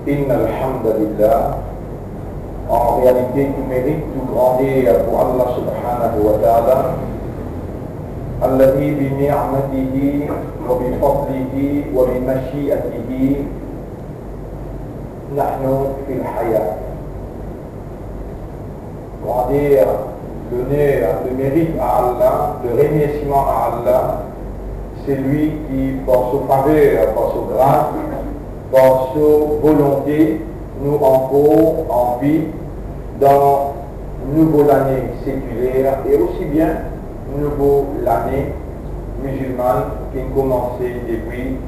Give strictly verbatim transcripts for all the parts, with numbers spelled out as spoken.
إن الحمد لله. En réalité, tout mérite, tout grandeur pour Allah subhanahu wa ta'ala, الذي بنعمته وبفضله وبمشيئته نحن في الحياة. Grandeur, l'honneur, le mérite à Allah, le remerciement à Allah, c'est lui qui, par sa faveur, par sa grâce, par sa volonté, nou ankor an vi dan nouvo lane sekiler e osi bien nouvo lane mizilman ki koumanse depi,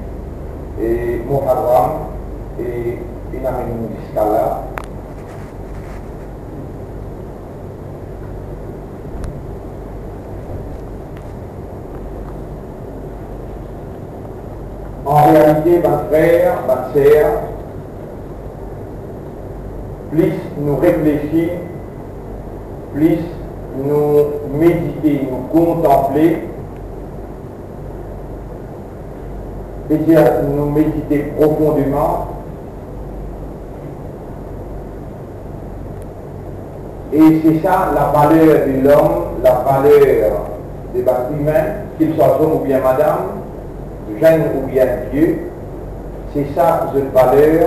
e, Muharram e inn amenn ziska la. An realite, bann frer, bann ser, plis nou reflesi, plis nou medite, nou kontanple, vedir nou medite profondeman, e se sa lavaler de lom, lavaler de bann imin, ki swa zom oubien madam, zenn oubien vie, se sa zot valer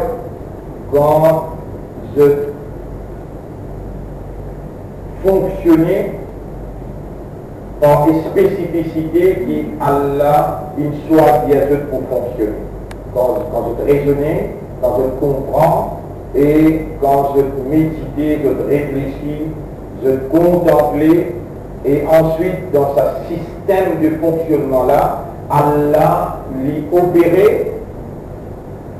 kan zot fonksione par spesifisite ki Allah inn swazir zot pou fonksione. Kan, kan zot rezone, kan zot konpran e kan zot medite, zot reflesi, zot kontanple, e answit dan sa sistem de fonksionnman la, Allah li opere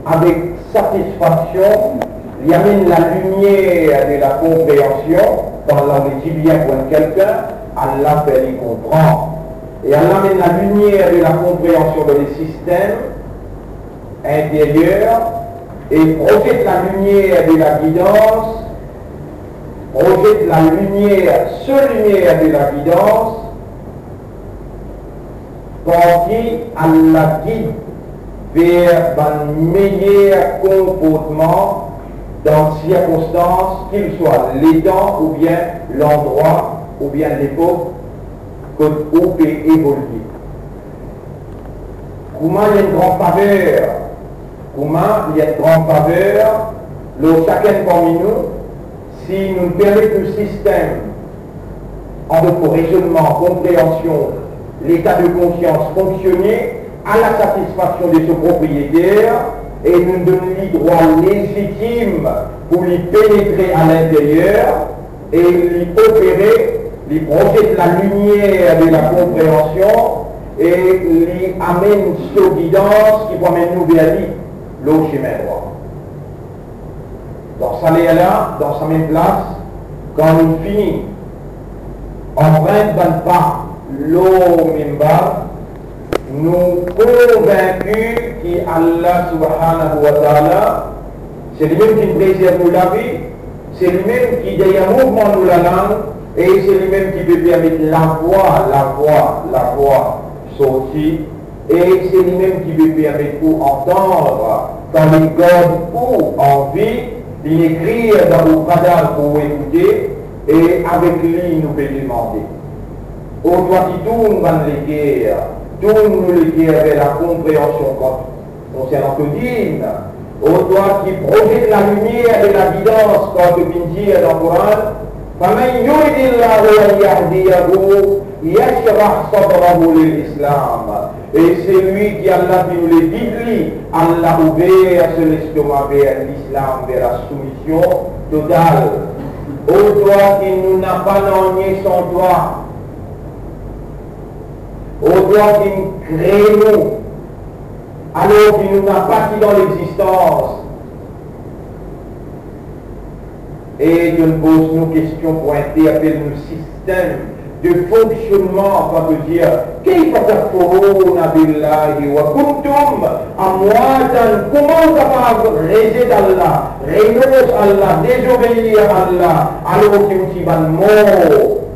avek satisfaksion, li amenn lalimier de lakonpreansion. Kan Allah li dir bien pou enn kelkenn, Allah fer li konpran. E Allah amenn lalimier de lakonpreansion dan le sistem interyer e proyekt lalimier de lagidans, proyekt lalimier, so limier de lagidans, par ki Allah gid ver bann meyer konportman dan sirkonstans, ki swa letan oubien landrwa oubien lepok kot ou pe evolie. Kouma li enn gran faver, kouma li enn gran faver lor sakenn parmi nou, si nou permet nou sistem, an dot mo rezonnman, konpreansion, leta de konsians fonksione a la satisfaksion de so propriyeter, e nou donn li drwa lezitim pou li penetre a linteryer, e li opere, li proyekt lalimier de lakonpreansion, e li amenn so gidans ki pou amenn nou ver li lor semin drwa. Dan sa ler la, dan sa mem plas, kan nou fini anprint bann pa lor mimbar, nou konvinki ki Allah subhanahu wa ta'ala, se limem ki prezerv nou lavi, se limem ki deryer mouvman nou lalang, e se limem ki pe permet lavwa, lavwa, lavwa sorti, e se limem ki pe permet ou antann, kan li gard ou an vi, li ekrir dan ou padal pou ou ekoute, e avek li nou pe demande. O twa ki tourn bann leker, tourn nou leker ver lakonpreansion kon-, konsernan to din. O twa ki proyekt lalimier de lagidans, kan to finn dir dan Koran, فمن يرد الله أن يهديه يشرح صدره للإسلام. E selwi ki Allah finn oule gid li, Allah ouver so lestoma ver lislam, ver lasoumision total. O twa ki nou napa nanye san twa, o twa ki kre nou, alor ki nou napa ki dan lexistans, e to'nn poz nou kestion pou interpel nou sistem de fonksionnman, kan to dir, كيف تكفرون بالله وكنتم أمواتا, kouma ou kapav rezet Allah, renons Allah, dezobeir Allah, alor ki ou ti bann mor,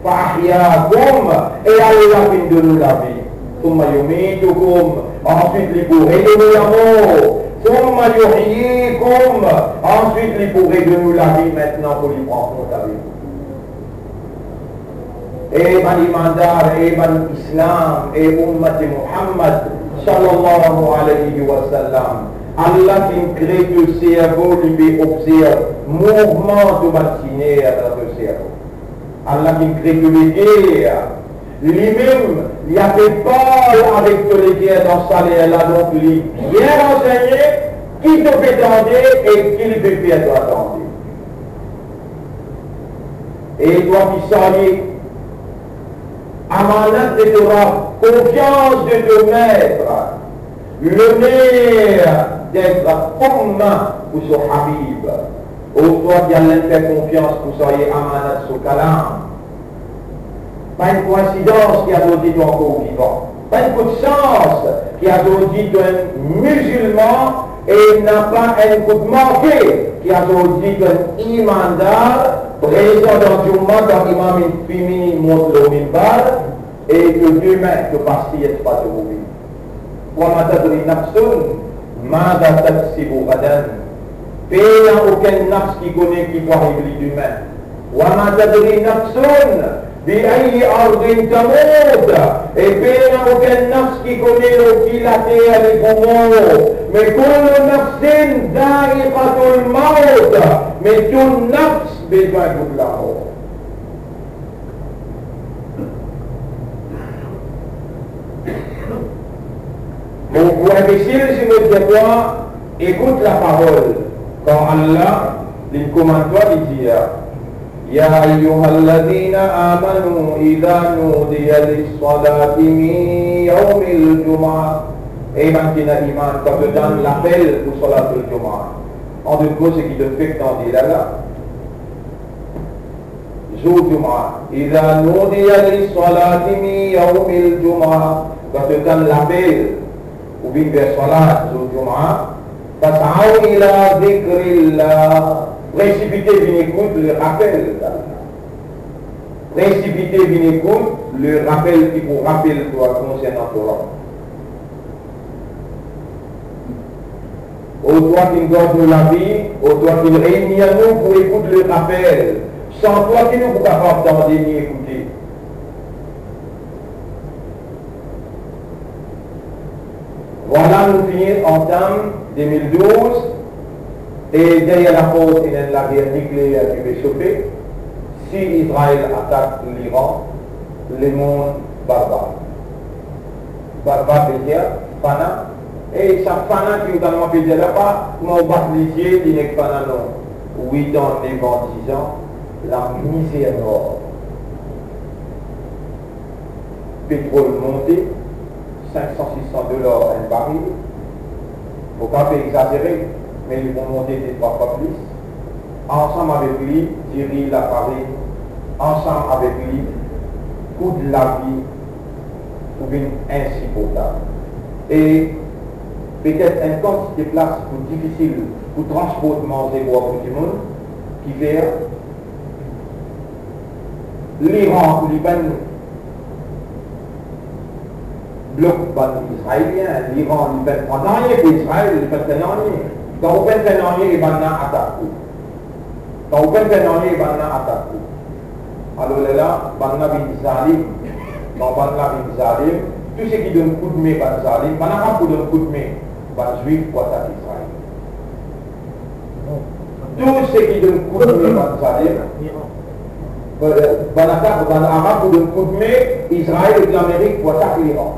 فأحياكم, e Allah finn donn ou lavi. ثم يميتكم, answit li pou redonn ou lamor. Thumma yuhyikum, answit li pou redonn nou lavi, aster pou li pran kont avek nou. E bann imandar, e bann Islam, e ummat Muhammad, sallallahu alayhi wa sallam, Allah ki kre to servo, li pe obzerv mouvman to bann siner dan to servo. Allah ki kre to leker, limem, li ape parl avek to leker dan sa ler la, donk li bien ransegne ki to pe tande e ki li pe fer twa tande. E twa ki sarye amanat de to Rab, konfians de to Met, loner d'être umma pou so Habib, ou twa ki al fer konfians pou sarye amanat so kalam. Pa enn koinsidans ki azordi to ankor vivan. Pa enn kout sans ki azordi to enn mizilman e napa enn kout manke ki azordi to enn imandar, prezan dan Juma kan imam inn fini mont lor minbar, e to de min to pa sir ki pa to rouvi. Wa ma tadri nafsun madha taksibu ghadan. Pena okenn nafs ki kone ki pou ariv li demin. Wa ma tadri nafsun bi ayyi ardin tamut. E pena okenn nafs ki kone lor ki later li pou mor. Me kullu nafsin dha'iqatul maut. Me tou nafs bizin gout lamor. Bon, pou inbesil, si mo dir twa, ekout laparol. Kan Allah, li komann twa, li dir, ya ayyuhalladhina amanu idha nudiya lissalati min yawmil jumu'ah. E bann ki ena iman, kan to tann lapel pou salatul Jumu'ah. An dot mo, seki to fek tande la la, zour Juma, idha nudiya lissalati min yawmil jumu'ah, kan to tann lapel pou vinn fer salat zour Juma, fas'aw ila zikrillah, presipite vinn ekout le rapel d'Allah. Presipite vinn ekout le rapel ki pou rapel twa konsernan to Rab. O twa ki gard nou lavi, o twa ki reini nou pou ekout le rapel, san twa ki nou pou kapav tande ni ekoute. Vwala, nou fini antam de mil douz, e deryer laport ena enn lager nikleer ki pe sofe. Si Izrael atak Liran, lemond barbar. Barbar vedir fana. E sa fana ki ou tann mwa pe dir la, pa kouma ou bat lizie, li nek fana non. Wit an, nef an, diz an, lamizer nwar. Petrol monte, sink san, sis san dolar enn baril. Mo pa pe egzazere, me li pou monte de trwa fwa plis. Ansam avek li, diri, lafarin, ansam avek li, kou lavi pou vinn insiportab. E petet enn kantite plas pou difisil pou transport manze pou boukou dimoun, kifer Liran, li pa'nn blok bann Izraelien, Liran, li pa'nn pran nanye pou Izrael, li pa'nn fer nanye. Kan ou pa'nn fer nanye, e bann la atak ou. Kan ou pa'nn fer nanye, e bann la atak ou. Alor lerla, bann la vinn zalim. Kan bann la vinn zalim, tou seki donn koudme bann zalim, bann Arab pou donn koudme bann Zwif pou atak Izrael. Tou seki donn koudme bann zalim, bann atak, bann Arab pou donn koudme Izrael ek Lamerik pou atak Liran.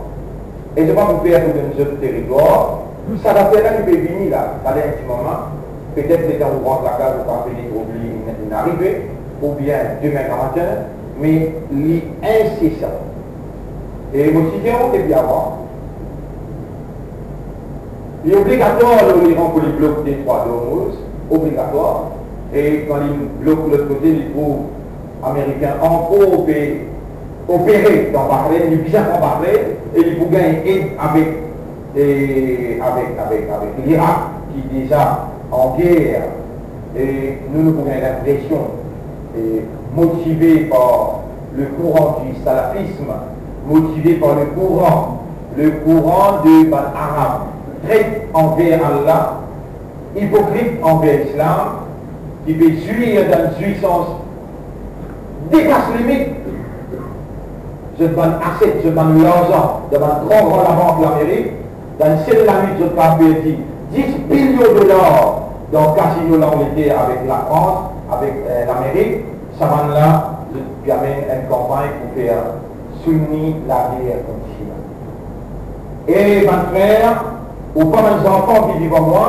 E se pa pou per pou donn zot teritwar. Sa zafer la ki pe vini la, taler enn ti moman, petet letan ou rant lakaz, ou pa fini trouv li, li arive, oubien demin gramatin, me li insesan. E mo ti dir ou depi avan, li obligatwar lor Liran pou li blok Detrwa Dormouz, obligatwar. E kan li blok lot kote, li trouv Amerikin ankor pe opere dan Bahreïn, li bizin pran Bahreïn, e li pou gagn ed avek, e avek, avek, avek Lirak ki deza an ger. E nou, nou pou gagn linpresion, e motive par le kouran di salafism, motive par le kouran, le kouran de bann Arab tret anver Allah, ipokrit anver Islam, ki pe zwir dan zwisans depas limit. Zot bann aset, zot bann larzan dan bann gran gran labank Lamerik, dan sel lanwit zot kapav perdi dis bilion dolar dan kazino Langleter avek Lafrans, avek, eh, Lamerik. Sa bann la, zot pe amenn enn kanpagn pou fer Souni lager kont Shia. E bann frer, ou pa bann zanfan ki devan mwa,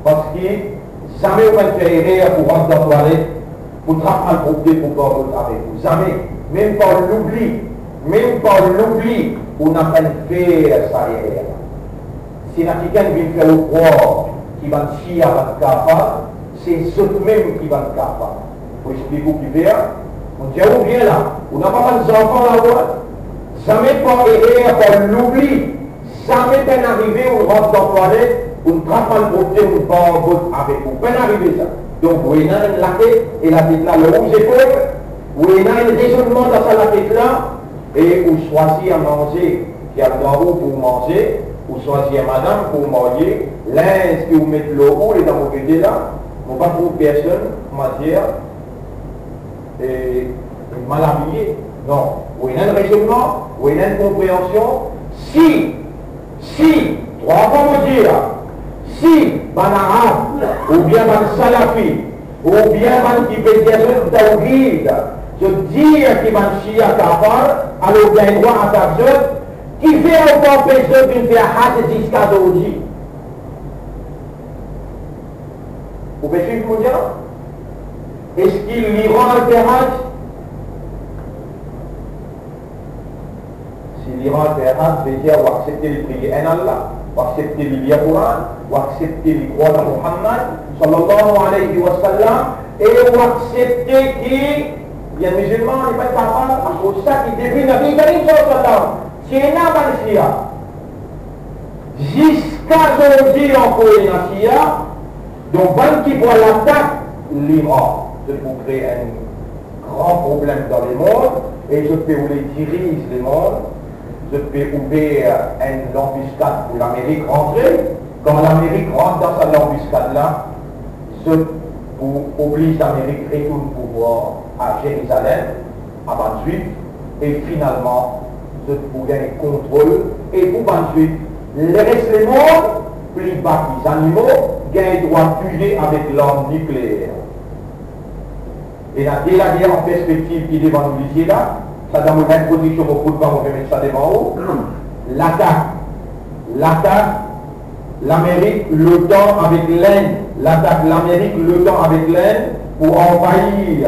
parski zame ou pa'nn fer erer pou rant dan twalet, pou trap malpropte, pou barbot avek ou. Zame, mem par loubli, mem par loubli, ou napa pa'nn fer sa erer la. Si ena kikenn vinn fer ou krwar ki bann Shia bann kafar, se zot mem ki bann kafar. Mo explik ou kifer. Mo dir ou bien la, ou napa bann zanfan la, ou, zame par erer, par loubli, zame pa'nn arive ou rant dan twalet, ou trap malpropte, ou barbot avek ou. Pa'nn arive sa. Donk, ou ena enn latet, e latet la lor ou zepol, ou ena enn rezonnman dan sa latet la, e ou swazir manze ki al dan ou pou manze, ou swazir madam pou marye, linz ki ou met lor ou, e dan mo gete la, mo pa trouv personn, koumadir, e, mal abiye. Non, ou ena enn rezonnman, ou ena enn konpreansion. Si, si, trwa fwa mo dir, si bann Arab oubien bann Salafi, oubien bann ki pe dir zot tawhid, zot dir ki bann Shia kafar, alor gagn drwa atak zot, kifer ou pa anpes zot vinn fer Haj ziska zordi? Ou pe swiv mo dir? Eski Liran al fer Haj? Si Liran al fer Haj, vedir ou aksepte li priye enn Allah, ou aksepte li lir Koran, ou aksepte li krwar dan Muhammad, sallallahu alayhi wa sallam, e ou aksepte ki li enn mizilman, li pa enn kafar, akoz sa ki depi Nabi Karim, sallallahu alayhi wa sallam, ti ena bann Shia. Ziska zordi ankor ena Shia, donk bann ki pou al atak Liran, zot pou kre enn gran problem dan lemond, e zot pe oule diriz lemond, zot pe ouver enn lanbiskad pou Lamerik rantre. Kan Lamerik rant dan sa lanbiskad la, zot pou obliz Lamerik retourn pouvwar a Zerizalem, a bann Zwif, e finalman, zot pou gagn kontrol, e pou bann Zwif, leres lemond, pli ba ki zanimo, gagn drwa touye avek larm nikleer. Ena de lager an perspektiv ki devan nou lizie la. Sa dan mo lintrodiksion mo kout pa, mo pe met sa devan ou. Latak, latak Lamerik, l'OTAN avek Lind, latak Lamerik, l'OTAN avek Lind pou anvayir,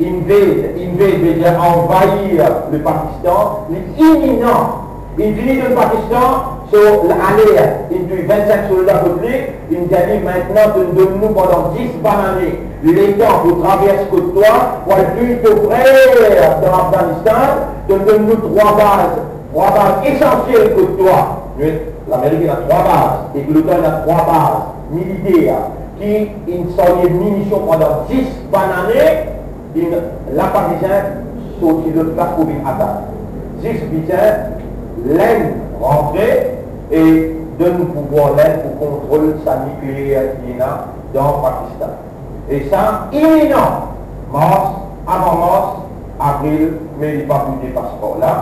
invade, invade vedir anvayir le Pakistan, li iminan. Inn fini donn Pakistan so alert, inn touy vinn-sink solda kot li, inn dir li, mintnan to'nn donn nou pandan dis bann ane letan pou travers kot twa, pou al touy to frer dan Afganistan, to'nn donn nou trwa baz, trwa baz esansiel kot twa. Nou, Lamerik ena trwa baz, ek l'OTAN ena trwa baz militer ki inn sarye minision pandan dis bann ane, inn, la pa bizin sorti lot plas pou vinn atak. Zis bizin Lind rantre e donn pouvwar Lind pou kontrol sa nikleer ki ena dan Pakistan. E sa iminan, mars, avan mars, avril, me li pa pou depas par la.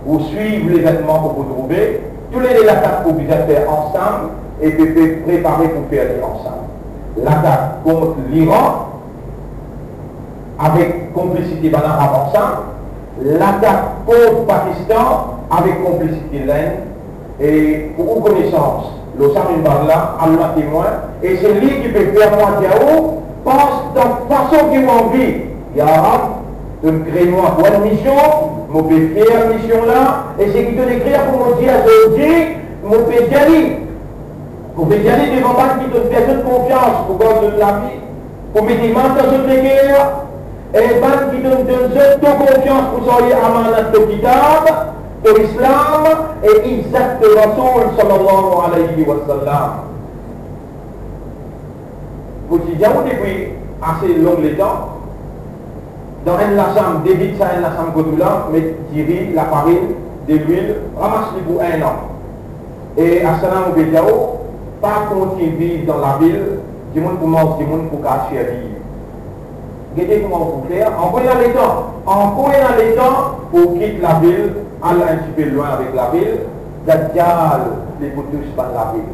Ou swiv levenman, ou pou trouve, toulede latak pou bizin fer ansam e pe, pe prepare pou fer li ansam. Latak kont Liran, avek konplisite bann Arab ansam, latak kont Pakistan, avek konplisite Lind, e pou ou konesans, lor sa minbar la, Allah temwin, e se li ki pe fer mwa dir ou, pans dan fason ki ou anvi. Ya Rab, to'nn kre mwa pou enn mision, mo pe fer mision la, e seki to'nn ekrir pou mo dir azordi, mo pe dir li, mo pe dir li devan bann ki to'nn fer zot konfians pou gard zot lavi, pou met iman dan zot leker, e bann ki to'nn donn zot to konfians pou sarye amanat to kitab, to Islam, e izzat to Rasoul, sallallahu alayhi wa sallam. Mo ti dir ou depi ase long letan, dan enn lazam, devid sa enn lazam kot ou la, met diri, lafarin, delwil, ramas li pou enn an. E asala mo pe dir ou, pa kontign viv dan lavil, dimoun pou manz dimoun pou kapav sirviv. Gete kouma ou pou fer, ankor ena letan, ankor ena letan pou kit lavil, al enn tipe lwin avek lavil, Dadjal li pou tous bann lavil,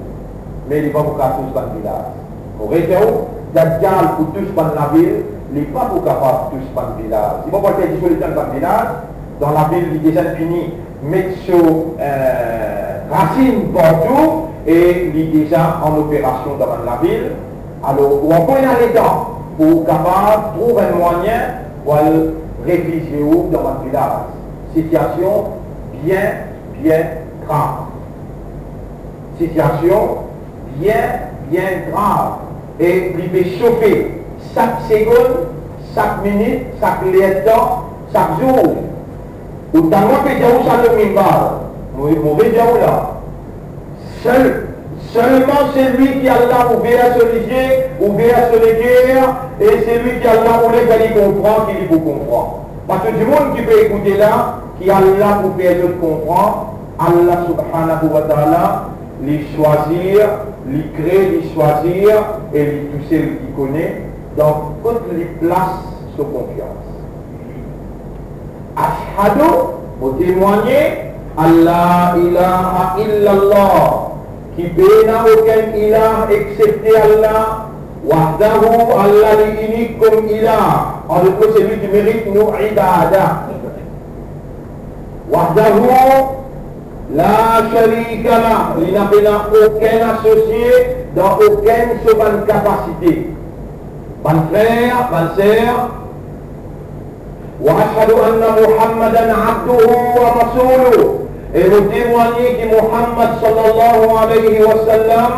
me li pa pou kapav tous bann vilaz. Mo rete ou, Dadjal pou tous bann lavil, li pa pou kapav tous bann vilaz. Li pa pou al fer dizolit bann vilaz, dan lavil li deza fini met so, eh, rasinn partou e li deza an operasion dan bann lavil. Alor, ou ankor ena letan pou ou kapav trouv enn mwayin pou al refizie ou dan bann vilaz. Sitiasion bien, bien grav. Sitiasion bien, bien grav. E li pe sofe sak segonn, sak minit, sak lertan, sak zour. Ou tann mwa pe dir ou sa lor mimbar, mo, mo pe dir ou la, sel, selman selwi ki Allah ouver so lizie, ouver so leker, e selwi ki Allah oule fer li konpran, ki li pou konpran. Pa tou dimoun ki pe ekoute la, ki Allah pou fer zot konpran. Allah subhanahu wa ta'ala, li swazir, li kre, li swazir, e li tousel ki kone, donk kot li plas so konfians. Ashhadu, mo temwagne, an la ilaha illallah, ki pena okenn ilah exsepte Allah, wahdahu, Allah li inik kom ilah, an dot mo, selwi ki merit nou ibada. Wahdahu la sharika lah, li napa okenn asosie dan okenn so bann kapasite. Bann frer, bann ser, wa ashhadu anna Muhammadan abduhu wa rasuluh, e mo temwagne ki Muhammad sallallahu alayhi wa sallam,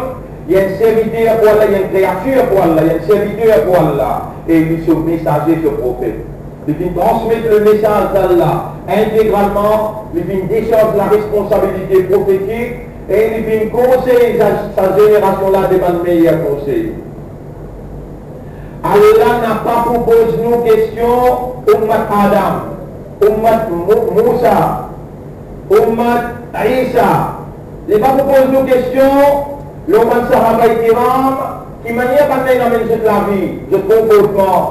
li enn serviter pou Allah, li enn kreatir pou Allah, li enn serviter pou Allah, e li so mesaze, so profet. Li finn transmet lemesaz Allah integralman, li finn desarz laresponsabilite profetik, e li finn konsey sa, sa zenerasion la de bann meyer konsey. Allah napa pou poz nou kestion, ummat Adam, ummat Mo-, Mousa, ummat Isa. Li pa pou poz nou kestion lor bann sahaba kiram, ki manier bann la inn amenn zot lavi, zot konportman,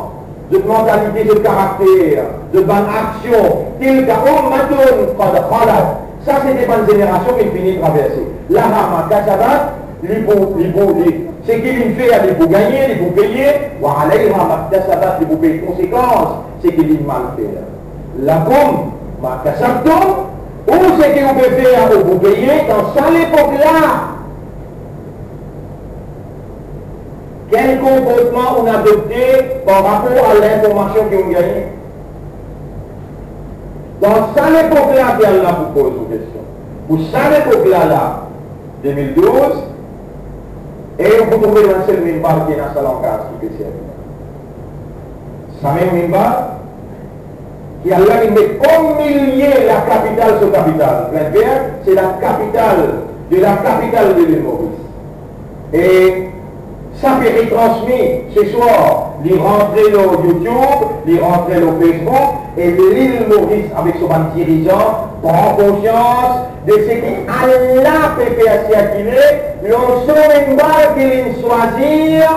zot mantalite, zot karakter, zot bann aksion. Tilka ummatun qad khalat. Sa se de bann zenerasion ki fini traverse. Laha ma kasabat, li pou, li pou, li, seki li fer, li pou gagne, li pou peye. Wa alayha maktasabat, li pou pey konsekans seki li mal fer. Lakum ma kasabtum, ou seki ou pe fer, ou pou peye. Dan sa lepok la, kel konportman ou adopte par rapor a linformasion ki ou gagne? Dan sa lepok la ki Allah pou poz ou kestion. Pou sa lepok la la, de mil douz, e ou pou trouve enn sel mimbar ki ena sa langaz ki pe servi. Sa mem mimbar ki Allah inn met omilie lakapital so kapital. Plaine Verte, c'est la capitale de la capitale de l'île Maurice. E sa pe retransmi se swar, li rantre lor YouTube, li rantre lor Facebook, e lil Moris avek so bann dirizan pran konsians de seki Allah pe fer sirkile lor so mimbar ki linn swazir,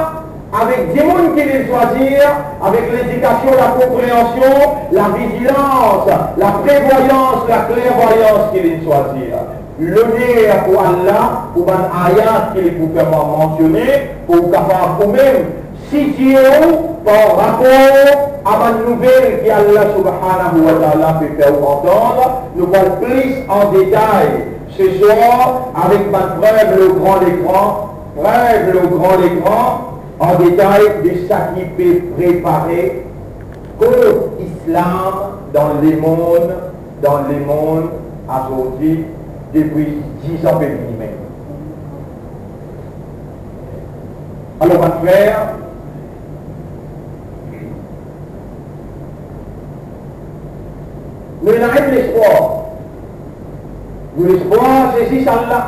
avek dimoun ki linn swazir, avek ledikasion, lakonpreansion, lavizilans, laprevwayans, laklervwayans ki linn swazir. Loner pou Allah, pou bann ayat ki li pou fer mansione, pou ou kapav oumem sitie ou par rapor a bann nouvel ki Allah Subhanahu wa Ta'ala pe fer ou antann. Nou pou al plis an detay se swar avek bann prev lor gran lekran, prev lor gran lekran, an detay de seki pe prepare kont Islam dan lemond, dan lemond azordi, depi diz an pe vini mem. Alor, bann frer, nou ena enn lespwar. Nou lespwar se zis Allah.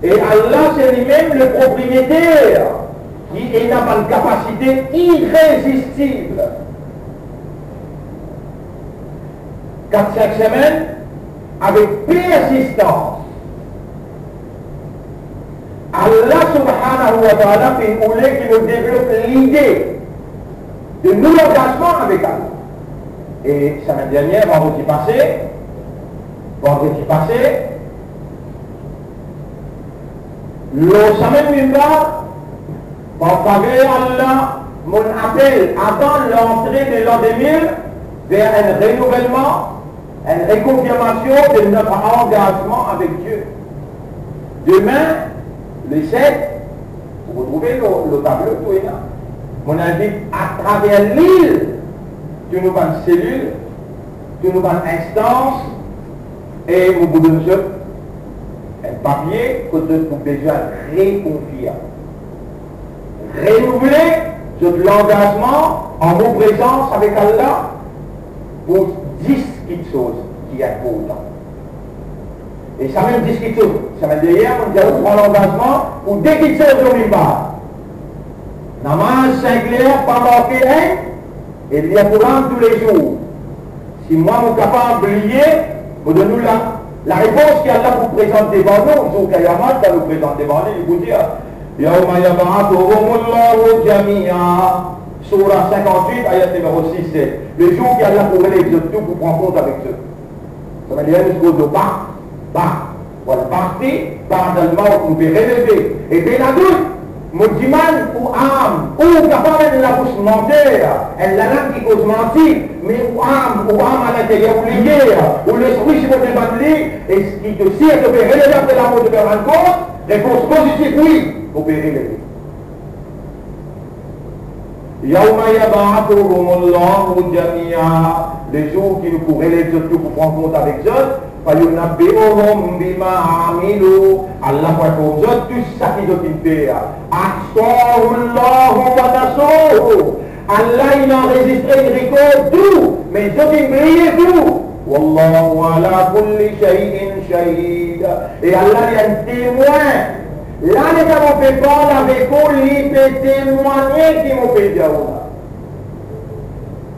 E Allah se limem le propriyeter ki ena bann kapasite irezistib. Kat, sink semenn avek persistans. Allah subhanahu wa ta'ala finn oule ki nou devlop lide de nou langazman avek Allah. E semenn dernie, vandredi pase, vandredi pase, lor sa mem minbar, par faver Allah, monn apel avan lantre de lan de mil ver enn renouvelman, enn rekonfirmasion de notre angazman avek Die. Demin, le set, ou retrouve lor, lor tablo, tou ena. Monn invit atraver lil, tou nou bann selil, tou nou bann instans, e mo pou donn zot enn papie kot zot pou bizin rekonfirm, renouvle zot langazman an mo prezans avek Allah pou dis kiksoz ki inportan. E sa mem dis kiksoz, semenn dernie, monn dir ou pran langazman pou de kiksoz lor minbar. Namaz sink ler, pa manke enn, e lir Koran toulezour. Si mwa mo kapav bliye, mo donn ou la, larepons ki Allah pou prezant devan nou, zour Kiyamat, kan nou prezant devan li, li pou dir, "Yawma yab'athuhumullahu jami'a." Soura sinkant-wit, ayat nimero sis, se lezour ki Allah pou relev zot tou pou pran kont avek zot. Sa vedir nou koz de ba, ba, wal ba'thi ba'dal mawt, nou pe releve. E pena dout, mo dimann ou am, ou kapav enn labous manter, enn lalang ki koz manti, me ou am, ou am alinteryer, ou leger, ou lespri, si mo demann li, eski to sir to pe releve apre lamor, to pe rann kont? Repons pozitif, wi, mo pe releve. Yawma yab'athuhumullahu jami'a, lezour ki nou pou relev zot tou pou pran kont avek zot, fayunabbi'uhum bima amilu, Allah pou inform zot tou seki zot inn fer. Ahsahullahu wa nasuh, Allah inn anrezistre, inn rekord tou, me zot inn bliye tou. Wallahu ala kulli shay'in shahid. E Allah li enn temwin. La letan mo pe parl avek ou, li pe temwagne ki mo pe dir ou la.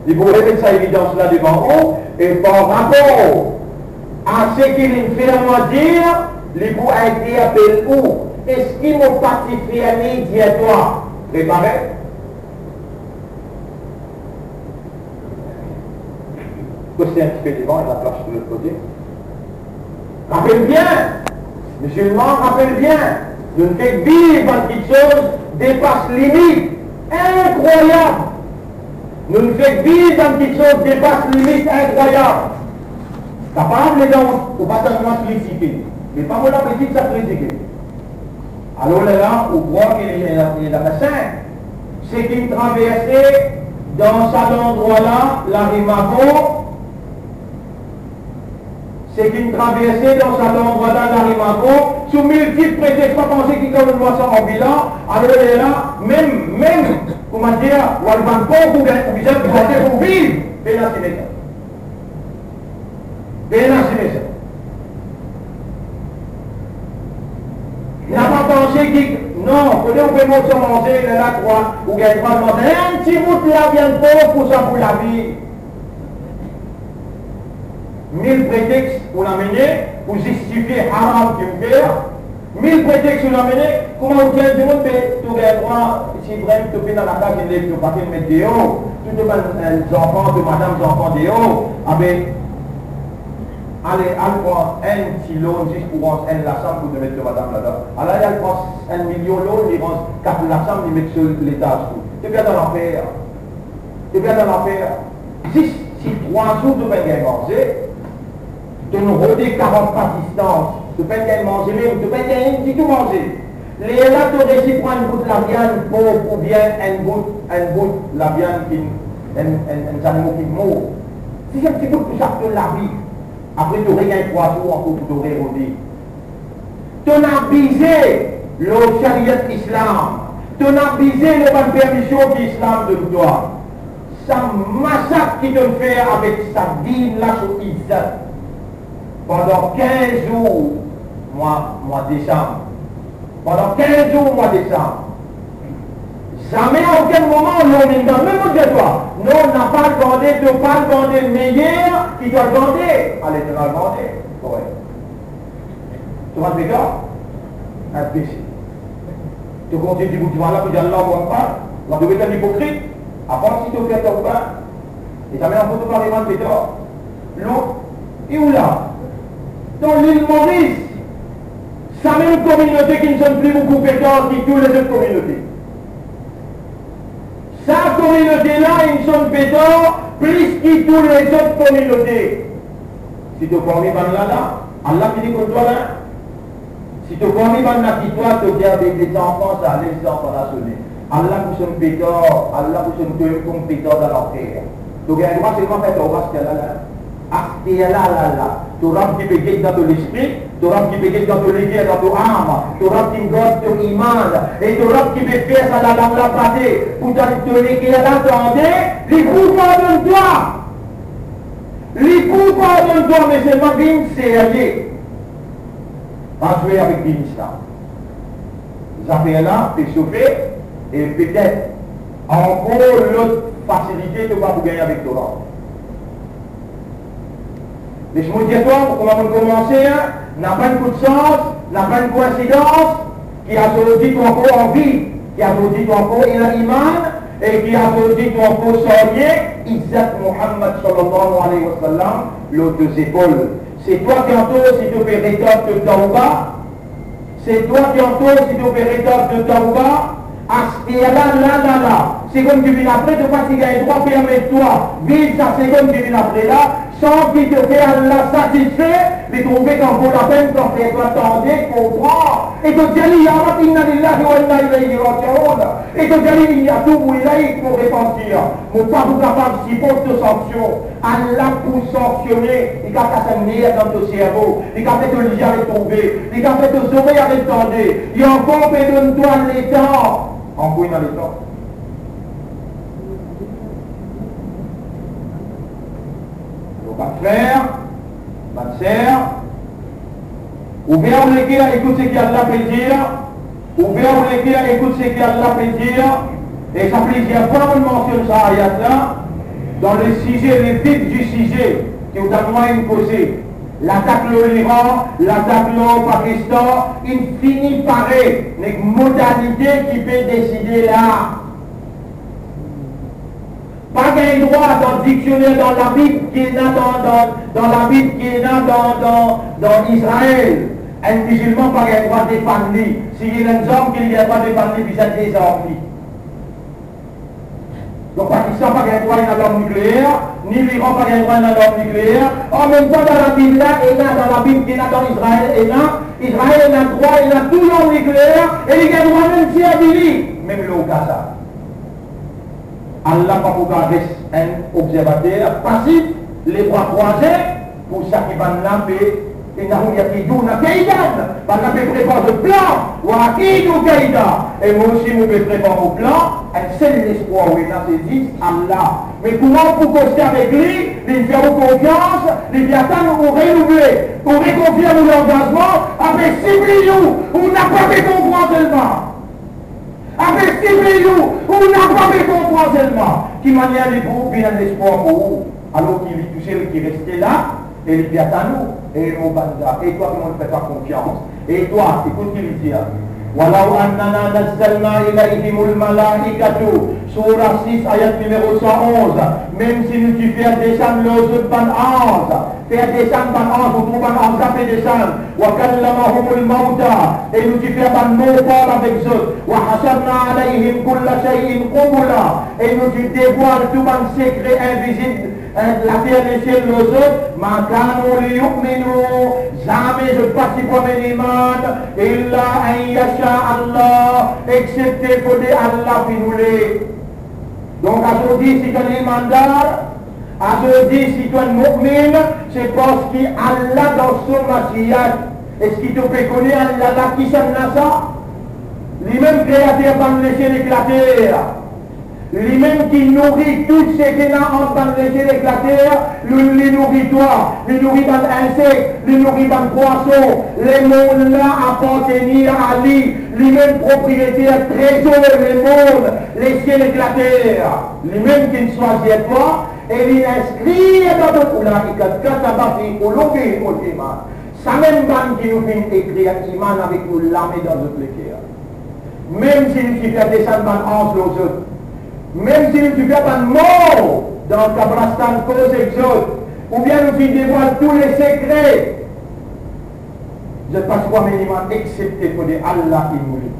Li pou remet sa evidans la devan ou, e par rapor a seki linn fer mwa dir, li pou interpel ou. Eski mo pa ti fer li dir twa, prepare? Koste enn tipe devan, ena plas pou lot kote. Rapel bien, mizilman, rapel bien, nou fek viv bann kiksoz depas limit, inkrwayab. Nou fek viv bann kiksoz depas limit, inkrwayab. Kapav letan ou, ou pa tann mwa kritike, me pa mo labitit sa kritike. Alor lerla ou krwar ki li, li, li ena mesin. Seki traverse dan sa landrwa la, lari Mavo, seki traverse dan sa landrwa la, lari Mavo, sou miltip pretex, pa panse ki kan nou mwa sa anbilan, alor lerla, mem, mem, kouma dir, ou al vann pork, ou gagn, ou bizin pou manze pou viv, pena sime sa. Pena sime sa. Napa panse ki, non, kote ou pe mont sa manze, lerla krwar ou gagn drwa manz enn ti bout laviann pork pou sa pou lavi. Mil pretex ou amene pou zistifie haram ki ou fer. Mil pretex ou amene, kouma ou dir dimoun, be, to gagn drwa, si vremem to pena lakaz, inn lev to, pa finn met deor, tou to bann, eh, zanfan, to madam, zanfan deor, abe, ale, al pran enn ti loan zis pou ranz enn lasanm pou to met to madam ladan. Ala, al pran enn milion loan, li ranz kat lasanm, li met so letaz tou. To pe al dan lanfer. To pe al dan lanfer. Zis si trwa zour to pa'nn gagn manze, to'nn rode karant pa distans, to pa'nn gagn manze mem, to pa'nn gagn ditou manze. Lerla to resi pran enn bout laviann pork oubien enn bout, enn bout laviann ki, enn, enn, enn zanimo ki mor. Si se enn ti bout pou saf to lavi, apre to regagn trwa zour ankor pou to rerode. To'nn abize lor shariat Islam, to'nn abize lor bann permision ki Islam donn twa. Sa masak ki to'nn fer avek sa din la so izzat. Pandan kinz zour mwa, mwa desam, pandan kinz zour mwa desam, zame okenn moman lor minbar, mem mo dir twa, non, napa al vande, to pa al vande meyer ki to al vande. Ale, to'nn al vande. Korek. To'nn al vande, al bese. To kontign dibout divan la pou dir Allah Allahu Akbar, ou ap trouve enn ipokrit. Apar si to fer tawba, e zame ankor to pa revann petar. Lot, e ou la? Dan Lil Moris, sa mem kominote ki sonn pli boukou petar ki tou lezot kominote. Sa kominote la inn sonn petar plis ki tou lezot kominote. Si to parmi bann la la, Allah ki li konn twa la. Si to parmi bann la ki twa, to dir, be, be, zanfan, sa, les zanfan la sone. Allah pou sonn petar, Allah pou sonn twa kom petar dan lanfer. To gagn drwa selman fer tawba aster la la. Aster la la la. To Rab ki pe get dan to lespri, to Rab ki pe get dan to leker, dan to am, to Rab ki gard to iman, e to Rab ki pe fer sa lalang la pase, pou dan to leker la tande, li pou pardonn twa. Li pou pardonn twa, me selman vinn serye. Pa zwe avek dinis la. Zafer la pe sofe, e petet ankor lot fasilite to pa pou gagne avek to Rab. Les mo dir twa, kouma mo'nn koumanse, hein, napa enn kout sans, napa enn koinsidans, ki azordi to ankor anvi, ki azordi to ankor ena iman, e ki azordi to ankor sarye izzat Muhammad sallallahu alayhi wa sallam lor to zepol. Se twa ki antor si to pe retard to tawba. Se twa ki antor si to pe retard to tawba. Aster la, la, la, la, segonn ki vinn apre, to pa ti gagn drwa permet twa viv sa segonn ki vinn apre la, san ki to fer Allah satisfe. Li trouve ki ankor lapenn pou fer twa tande, konpran, e to dir li, ya Rab, inna lillahi wa inna ilayhi raji'un, e to dir li, inni atubu ilayk, mo repantir. Mo pa pou kapav siport to sanksion. Allah pou sanksione, li kav kas enn ner dan to servo, li kav fer to lizie aret trouve, li kav fer to zorey aret tande, li ankor pe donn twa letan. Ankor ena letan. Alor, bann frer, bann ser, ouver ou leker, ekout seki Allah pe dir. Ouver ou leker, ekout seki Allah pe dir. E sa plizier fwa mo'nn mansionn sa ayat la, dan le size, le vif di size ki ou tann mwa inn koze. Latak lor Liran, latak lor Pakistan, inn fini pare, nek modalite ki pe deside la. Pa gagn drwa dan diksioner, dan Labib ki ena dan, dan, dan Labib ki ena dan, dan, dan Izrael. Enn mizilman pa gagn drwa defann li. Si li ena enn zarm ki li gagn drwa defann li, bizin de zarm li. Donk, Pakistan pa gagn drwa ena larm nikleer, ni Liran pa gagn drwa ena larm nikleer. Anmemtan, dan Labib la, ena dan Labib ki ena dan Izrael, ena, Izrael ena drwa, ena tou larm nikleer, e li gagn drwa mem tir li, mem lor Gaza. Allah pa pou kav res enn obzervater pasif, lebra krwaze, pou sa ki bann la pe, innahum yakiduna kaydan, bann la pe prepar zot plan, wa akidu kayda, e mwa osi mo pe prepar mo plan. Enn sel lespwar ou ena, se zis Allah. Me kouma ou pou koste avek li? Li fer ou konfians, li pe atann ou renouvle, ou rekonfirm ou langazman, apre sipliy ou, ou napa pe konpran selman. Apre sipliy ou, ou napa pe konpran selman. Ki manier li pou vinn enn lespwar pou ou, alor ki li tousel ki reste la, e li pe atann ou, e mo banda, e twa ki mo'nn fer twa konfians, e twa, ekout ki li dir, walaw annana nazzalna ilayhimul malaikatu, soura sis, ayat nimero san onz, mem si nou ti fer desann lor zot bann anz, fer desann bann anz, ou trouv bann anz la pe desann. Wa kallamahumul mauta, e nou ti fer bann mor parl avek zot. Wa hasharna alayhim kulla shay'in qubula, e nou ti devwal tou bann sekre invizib, eh, later lesiel lor zot. Ma kanu liyu'minu, zame zot pa ti pou amenn iman, illa an yasha Allah, exsepte fode Allah finn oule. Donk, azordi, si to enn imandar, azordi, si to enn mu'min, se parski Allah dan so mashiat. Eski to pe kone Allah la kisannla sa? Limem kreater bann lesiel ek later. Limem ki nouri tou seki ena ant bann lesiel ek later, li, li nouri twa, li nouri bann insek, li nouri bann pwason. Lemond la apartenir a li. Limem propriyeter trezor lemond, lesiel ek later. Limem ki swazir twa, e li inskrir dan to, ulaika kataba fi qulubihimul iman. Samem bann ki nou finn ekrir iman avek nou lame dan zot leker. Mem si nou ti fer desann bann anz lor zot, mem si nou ti fer bann mor dan kabristan koz ek zot, oubien nou ti devwal tou le sekre, zot pa ti pou amenn iman, exsepte kouma Allah inn oule.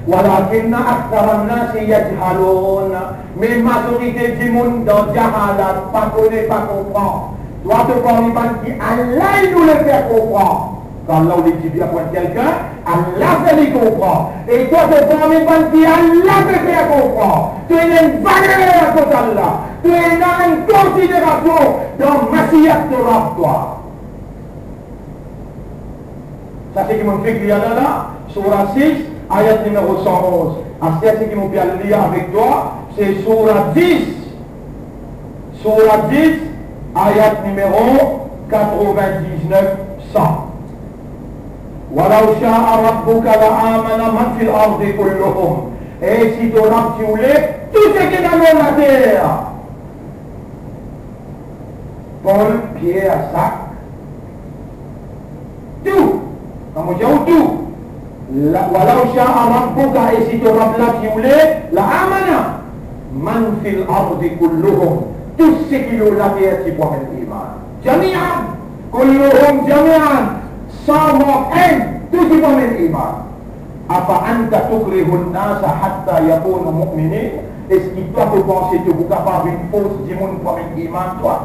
Walakinna aktharan nasi yajhalun. Me mazorite dimoun dan jahalat, pa kone, pa konpran. Twa, to parmi bann ki Allah inn oule fer konpran. Kan Allah oule dir bien pou enn kelkenn, Allah fer li konpran. E twa, to parmi bann ki Allah pe fer konpran. To ena enn valer kot Allah. To ena enn konsiderasion dan masiyat to Rab twa. Sa seki mo fek lir la, la, soura sis, ayat nimero san onz. Aster seki mo pe al lir avek twa, se soura dis. Soura dis, ayat nimero katrovin-diznef, san. Walaw shaa rabbuka la amana man fil ardi kulluhum. E si to Rab ti oule, tou seki ena lor later, Pol, Pier, Zak, tou, kan mo dir ou tou, la, walaw shaa rabbuka, e si to Rab la ti oule, la amana man fil ardi kulluhum, tou seki lor later ti pou amenn iman. Jamian, kulluhum jamian, san mank enn, tou ti pou amenn iman. Afa anta tukrihun nasa hatta yakunu mu'minin? Eski twa to panse to pou kapav vinn fors dimoun pou amenn iman twa?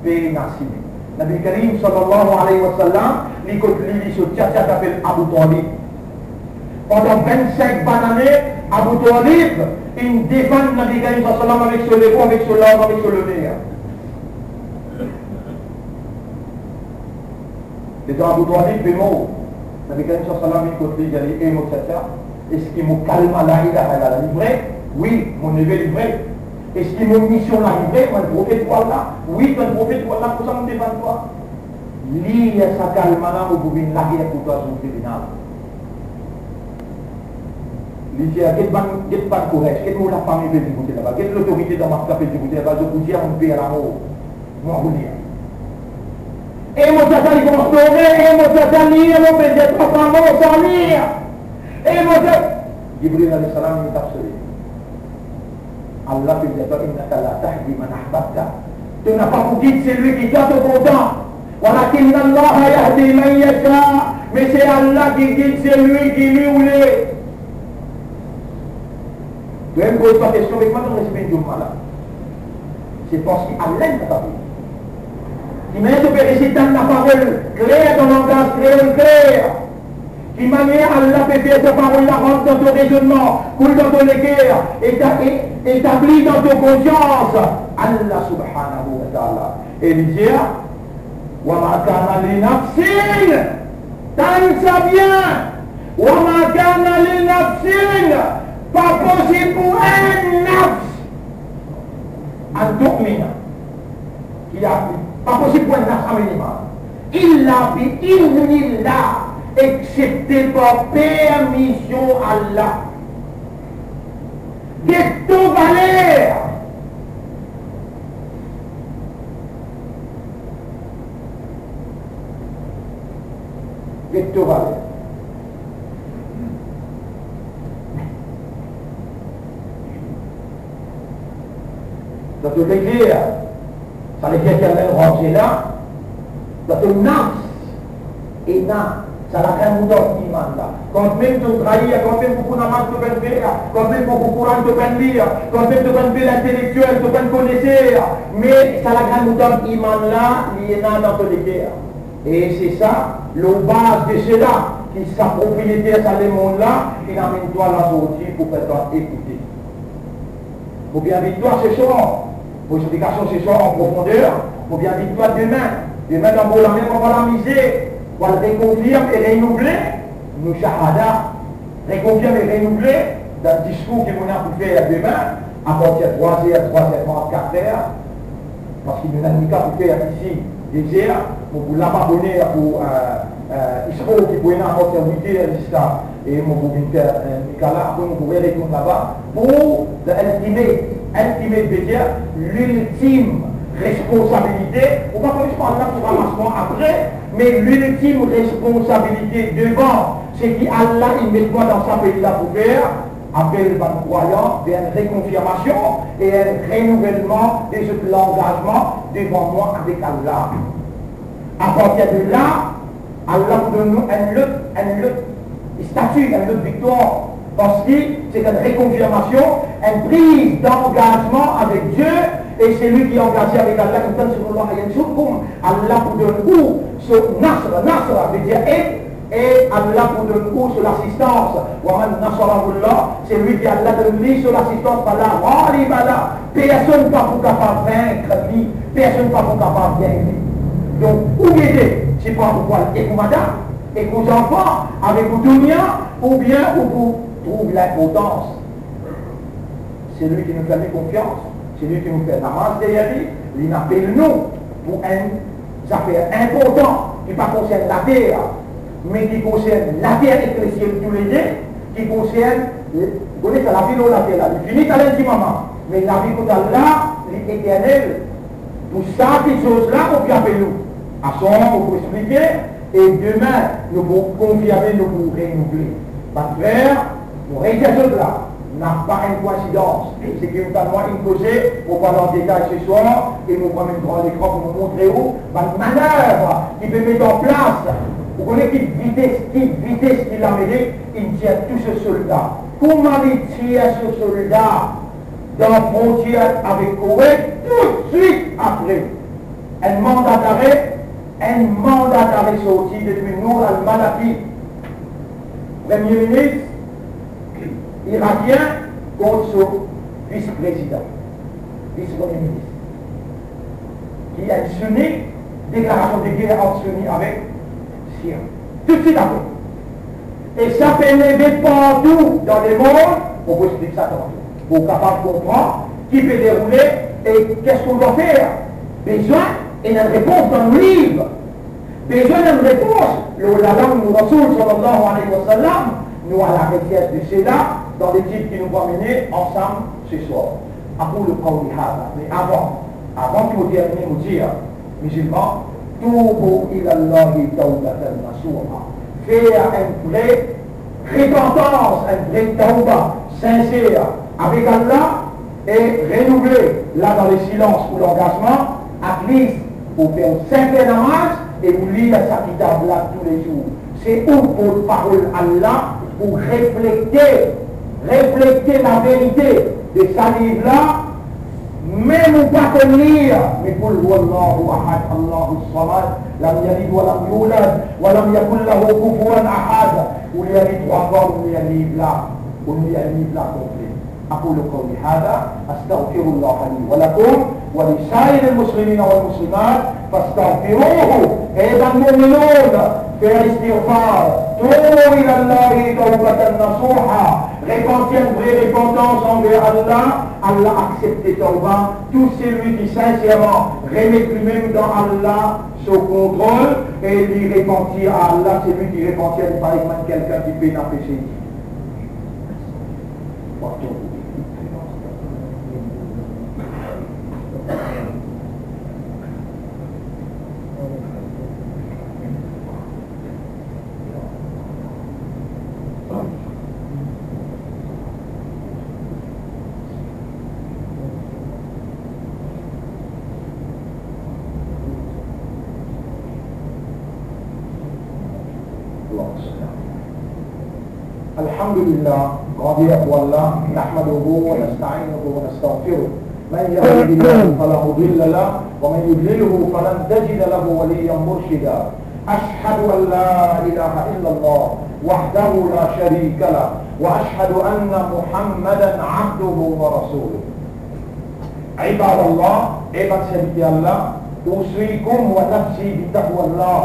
Pena sime. Nabi Karim sallallahu alayhi wa sallam, li kot li, li so tata apel Abu Talib. Pandan vinn-sink bann ane, Abu Talib inn defann Nabi Karim sallallahu alayhi wa sallam avek so lepo, avek so larm, avek so loner. Letan Abu Talib pe mor, Nabi Karim sallallahu alayhi wa sallam inn kot li, dir li, "E mo tata, eski mo kalima la ilaha illallah li vre?" "Wi, mo neve, li vre." "Eski mo mision la li vre? Mo enn profet pou Allah?" "Wi, to enn profet pou Allah, koumsa mo defann twa." "Lir sa kalima la, mo pou vinn lager pou twa zour tribinal." Li dir, "Get bann, get bann Kouraysh, get mo lafami pe dibout laba, get lotorite dan Makka pe dibout laba, zot pou dir mo pe lamor." Mo pou lir. E mo tata li koumans plore, e mo tata lir, mo pe dir twa pa mo san lir. E mo tata, Jibril alayhi salam, li tap sove. Allah pe dir twa, "Innaka la tahdi man ahbabta." To napa pou gid selwi ki twa to kontan. "Walakinna Allaha yahdi man yasha." Me se Allah ki gid selwi ki li oule. Wi, mo poz twa kestion, me kouma to respe dimoun la? Se parski Allah inn kapav. Ki manier to pe resit dan laparol kler, dan langaz kreol kler? Ki manier Allah pe fer sa parol la rant dan to rezonnman, koul dan to leker, eta-, e-, etabli dan to konsians? Allah subhanahu wa ta'ala. E li dir, "Wa ma kana li nafsin." Tann sa bien. "Wa ma kana li nafsin." Pa posib pou enn nafs. An tu'mina. Ki a, pa posib pou enn nafs amenn iman. Illa bi iznillah. Exsepte par permision Allah. Get to valer. Get to valer. Dan to leker, sa leker ki amenn ranze la, dan to nafs, ena sa lagrin moutar iman la. Kanmem to trair, kanmem boukou namaz to pa'nn fer, kanmem boukou Koran to pa'nn lir, kanmem to pa'nn bel intelektiel, to pa'nn koneser, me sa lagrin moutar iman la, li ena dan to leker. E se sa, lor baz de sela ki sa propriyeter sa lemond la, ki amenn twa la zordi pou fer twa ekoute. Mo pe invit twa seswar, mo explikasion seswar an profonder, mo pe invit twa demin. Demin dan bor lamer, mo pou al amize, pou al rekonfirm e renouvle nou shahada. Rekonfirm e renouvle dan diskour ki mo ena pou fer demin, apartir trwa zer, trwa zer trant, kat er, parski nou ena nika pou fer isi de zer, mo pou laba boner pou, eh, eh, sport ki pou ena apartir wit er ziska, e mo pou vinn fer, eh, nika la, apre mo pou retourn laba pou the ultimate, ultimate vedir liltim responsabilite. Ou pa kone, parski la pou ramasman apre, me liltim responsabilite devan Seki Allah inn met mwa dan sa pei la pou fer, apel bann krwayan ver enn rekonfirmasion e enn renouvelman de zot langazman devan mwa avek Allah. Apartir de la, Allah pou donn nou enn lot, enn lot stati, enn lot viktwar, parski se enn rekonfirmasion, enn priz dangazman avek Die, e selwi ki angaze avek Allah, in tansurullah yansurkum, Allah pou donn ou so nasr, nasr vedir ed, e Allah pou donn ou so lasistans. Wa man nasarahullah, selwi ki Allah donn li so lasistans, fala ghaliba lah, personn pa pou kapav vink li, personn pa pou kapav gagn li. Donk, ou gete, se pa ou pou al ek ou madam, ek ou zanfan, avek ou dounia, oubien ou pou trouv linportans. Selwi ki nou fer li konfians, selwi ki nou fer namaz deryer li, li apel nou pou enn zafer inportan ki pa konsern later, me ki konsern later ek lesiel toulede, ki konsern, ou kone sa, lavi lor later la, li fini, talent dimoman, me lavi kot Allah, li eternel. Pou sa kiksoz la, ou pou apel nou. Aswar, ou pou explike, e demin, nou pou konfirme, nou pou renouvle. Bann frer, mo redir zot la, napa enn koinsidans. Seki mo tann mwa inn koze, mo pou al an detay seswar, e mo pran enn gran lekran pou mo montre ou bann manev ki pe met an plas. Ou kone ki vites, ki vites ki Lamerik inn tir tou so solda. Kouma li tir so solda dan frontier avek Koweit, toutswit apre, enn manda dare, enn manda dare sorti depi Nour al-Maliki, premie minis irakien, kont so vis-prezidan, vis-premie minis, ki enn Souni, deklarasion de ger ant Souni avek Shia. Toutswit apre. E sa pe leve partou dan lemond, mo pou explik sa tanto, pou kapav konpran ki pe deroule e qu'est-ce qu'on doit faire. Bizin ena enn repons dan nou liv. Bizin ena enn repons lor lalang nou Rasoul, sallallahu alayhi wa sallam. Nou a la resers de sela dan letid ki nou pou amene ansam seswar. Aqulu qawli hadha. Me avan, avan ki mo termine, mo dir, mizilman, toubu ilallahi tawbatan nasuha. Fer enn vre repantans, enn vre tawba sinser avek Allah e renouvle la dan lesilans ou langazman, at least ou fer enn sinp namaz e ou lir sa kitab la toulezour. Se ou portparol Allah pou reflekte, reflekte laverite de sa liv la, mem ou pa konn lir, me Qul huwallahu ahad, Allahus samad, lam yalid wa lam yulad, wa lam yakul lahu kufuwan ahad, ou lir li trwa fwa, ou lir liv la, ou lir liv la konple. أقول قولي هذا، أستغفر الله لي ولكم ولسائر المسلمين والمسلمات، فاستغفروه. E bann mominoun, fer istighfar, toubu ilallahi tawbatan nasuha, repanti enn vre repantans anver Allah, Allah aksepte tawba. Tou selwi ki sinserman remet limem dan Allah so kontrol e li repanti a Allah, selwi ki repanti, li pa ek bann kelkenn ki pena pese. الحمد لله، grandi pou Allah, نحمده ونستعينه ونستغفره. من يهده الله فلا مضل له، ومن يضلله فلن تجد له وليا مرشدا. أشهد أن لا إله إلا الله وحده لا شريك له، وأشهد أن محمدا عبده ورسوله. عباد الله, e bann serviter Allah, أوصيكم ونفسي بتقوى الله.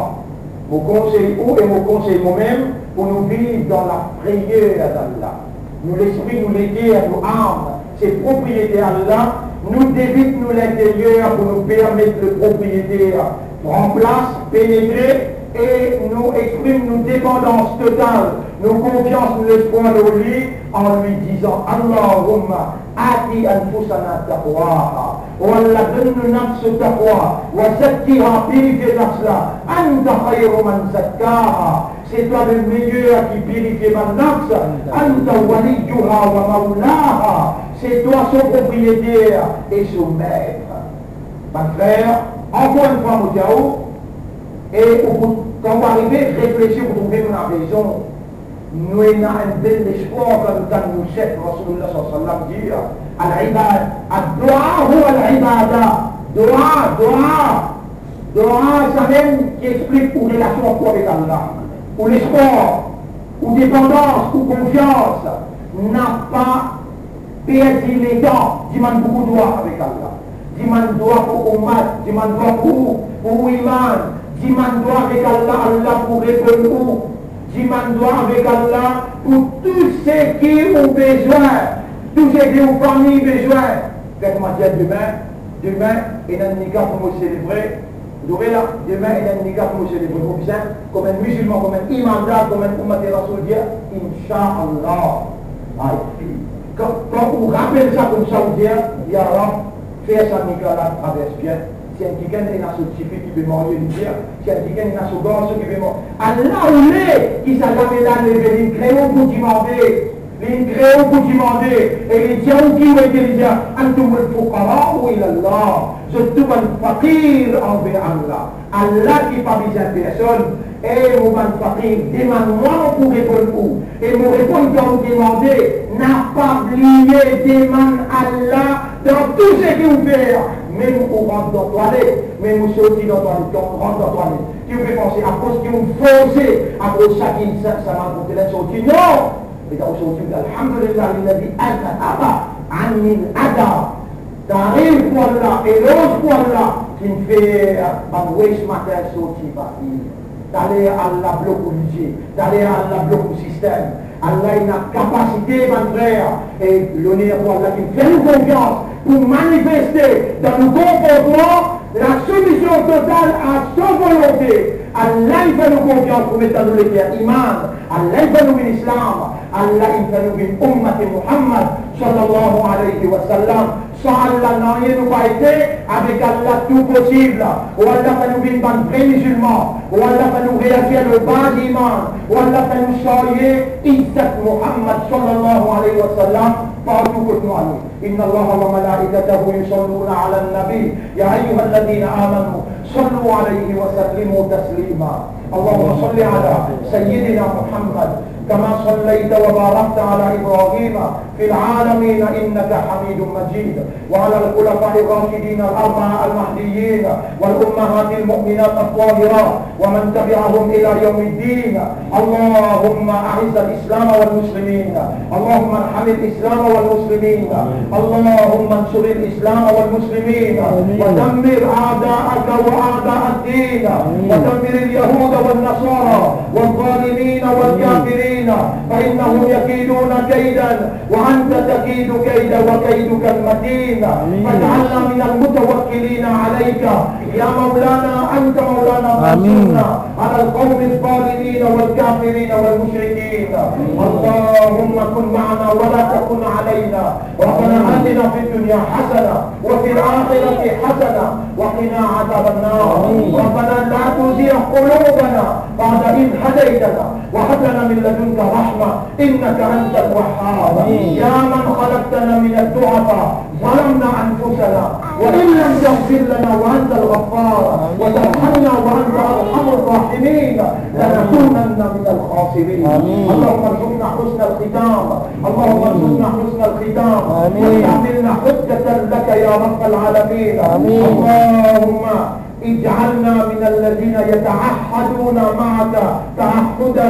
Mo konsey ou e mo konsey momem pou nou viv dan lapriyer d'Allah. Nou lespri, nou leker, nou am, se propriete Allah. Nou devit nou linteryer pou nou permet Lepropriyeter pran plas, penetre, e nou exprim nou depandans total, nou konfians, nou lespwar lor li, an li dizan, اللهم آت أنفسنا تقواها. O Allah, donn nou nafs taqwa, وزكها, pirifie nafs la, أنت خير من زكاها. C'est toi le meilleur qui purifie bann nafs. Anta waliyuha wa mawlaha. C'est toi son propriétaire et son maître. Bann frer, ankor enn fwa mo dir ou, e ou pou, kan ou arive reflesi, ou pou trouve nou ena rezon. Nou ena enn bel lespwar kan nou tann nou chef Rasoulillah sallallahu alayhi wa sallam dir, al-ibad, ad-du'a huwa al-ibada. Dua, dua, dua, samem ki explik ou relasion avek Allah. Ou lespwar, ou depandans, ou konfians, napa perdi letan, dimann boukou dua avek Allah. Dimann dua pou oumat, dimann dua pou, pou ou iman, dimann dua avek Allah, Allah pou reponn ou. Dimann dua avek Allah pou tou seki ou bezwin, tou seki ou fami bezwin. Get mwa dir, demin, demin, ena enn nika pou mo selebre. Ou trouve la, demin ena enn nika pou mo selebre. Mo bizin, kouma enn mizilman, kouma enn imandar, kouma enn oumat Rasoul dir, Inshaallah. Ay, kan, kan ou rapel sa koumsa, ou dir, Ya Rab, fer sa nika la travers bien. Si enn kikenn ena so tifi ki pe marye, li dir, si enn kikenn ena so garson ki pe marye, Allah oule ki sa lame la leve, li kre ou pou dimande. Li kre ou pou dimande, e li dir ou ki ou ete, li dir, antumul fuqara'u ila Allah. Zot tou bann fakir anver Allah. Allah ki pa bizin personn, e mo bann fakir, demann mwa, mo pou reponn ou. E mo reponn kan ou demande, napa bliye demann Allah dan tou seki ou fer. Mem ou rant dan twalet, mem ou sorti dan twalet, kan ou rant dan twalet, ki ou pe panse akoz ki ou forse, akoz sa ki sa, sa mal kote la sorti? Non! E kan ou sorti, ou dir, Alhamdulillah, alladhi adhhaba anni al-adha. Tarif pou Allah, eloz pou Allah, ki finn fer bann waste matter sorti partou. Taler Allah blok ou lizie, taler Allah blok ou sistem. Allah ena kapasite, bann frer, e loner pou Allah ki fer nou konfians pou manifeste dan nou konportman la soumision total a so volonte. Allah inn fer nou konfians pou met dan nou leker iman. Allah inn fer nou vinn Islam. Allah inn fer nou vinn ummat Muhammad sallallahu alayhi wa sallam. San Allah, nanye nou pa ete, avek Allah tou posib. O Allah, fer nou vinn bann vre mizilman. O Allah, fer nou reazir lor baz iman. O Allah, fer nou sarye izzat Muhammad sallallahu alayhi wa sallam partou kot nou ale. Inna Allaha wa malaikatahu yusalluna ala nabi. Ya ayyuhalladhina amanu, sallu alayhi wa sallimu taslima. Allahumma salli ala Sayyidina Muhammad, kama sallayta wa barakta ala Ibrahim fil alamin innaka Hamidum Majid. Wa ala al-khulafa'ir rashidin al-arba'a al-mahdiyyin wal ummahatil mu'minat at-tahirat wa man tabi'ahum ila yawmiddin. اللهم أعز الإسلام والمسلمين. اللهم ارحم الإسلام والمسلمين. اللهم انصر الإسلام والمسلمين. آمين. ودمر أعداءك وأعداء الدين. آمين. ودمر اليهود والنصارى والظالمين والكافرين. فإنهم يكيدون كيدا وأنت تكيد كيد وكيدك المتين. آمين. فاجعلنا من المتوكلين عليك. يا مولانا، أنت مولانا، آمين. فانصرنا على القوم الظالمين والكافرين والمشركين. اللهم كن معنا ولا تكن علينا. ربنا آتنا في الدنيا حسنة وفي الآخرة حسنة وقنا عذاب النار. آمين. ربنا لا تزغ قلوبنا بعد إذ هديتنا وهب لنا من لدنك رحمة إنك أنت الوهاب. آمين. يا من خلقتنا من الضعفاء ظلمنا أنفسنا وإن لم تغفر لنا وأنت الغفار وترحمنا وأنت أرحم الراحمين لنكونن من الخاسرين. آمين. اللهم ارزقنا حسن الختام. اللهم ارزقنا حسن الختام. آمين. واجعلنا حجة لك يا رب العالمين. آمين. اللهم اجعلنا من الذين يتعهدون معك تعهدا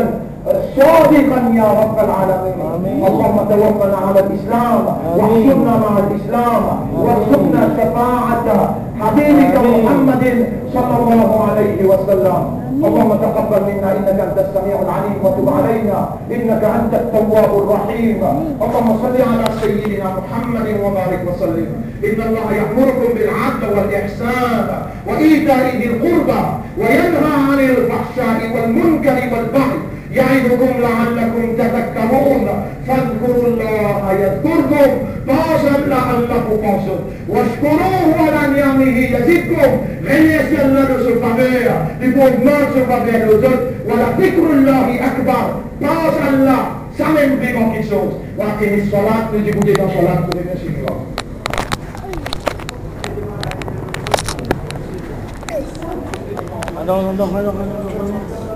صادقا يا رب العالمين. آمين. اللهم توفنا على الإسلام، آمين. واحشرنا مع الإسلام، آمين. وارزقنا شفاعة حبيبك، آمين. محمد صلى الله عليه وسلم. آمين. اللهم تقبل منا إنك أنت السميع العليم وتب علينا إنك أنت التواب الرحيم. اللهم صل على سيدنا محمد وبارك وسلم. إن الله يأمركم بالعدل والإحسان وإيتاء ذي القربى وينهى عن الفحشاء والمنكر والبغي يعظكم لعلكم تذكرون. فاذكروا الله يذكركم. Pans Allah, Allah pou pans zot. واشكروه على نعمه يزدكم. Remersie Allah lor so faver, li pou ogmant so faver lor zot. ولذكر الله أكبر. Pans Allah, samem pli gran kiksoz. وأقم الصلاة, nou dir pou get dan salat, pou remersie Allah. Alon, alon, alon, alon, alon.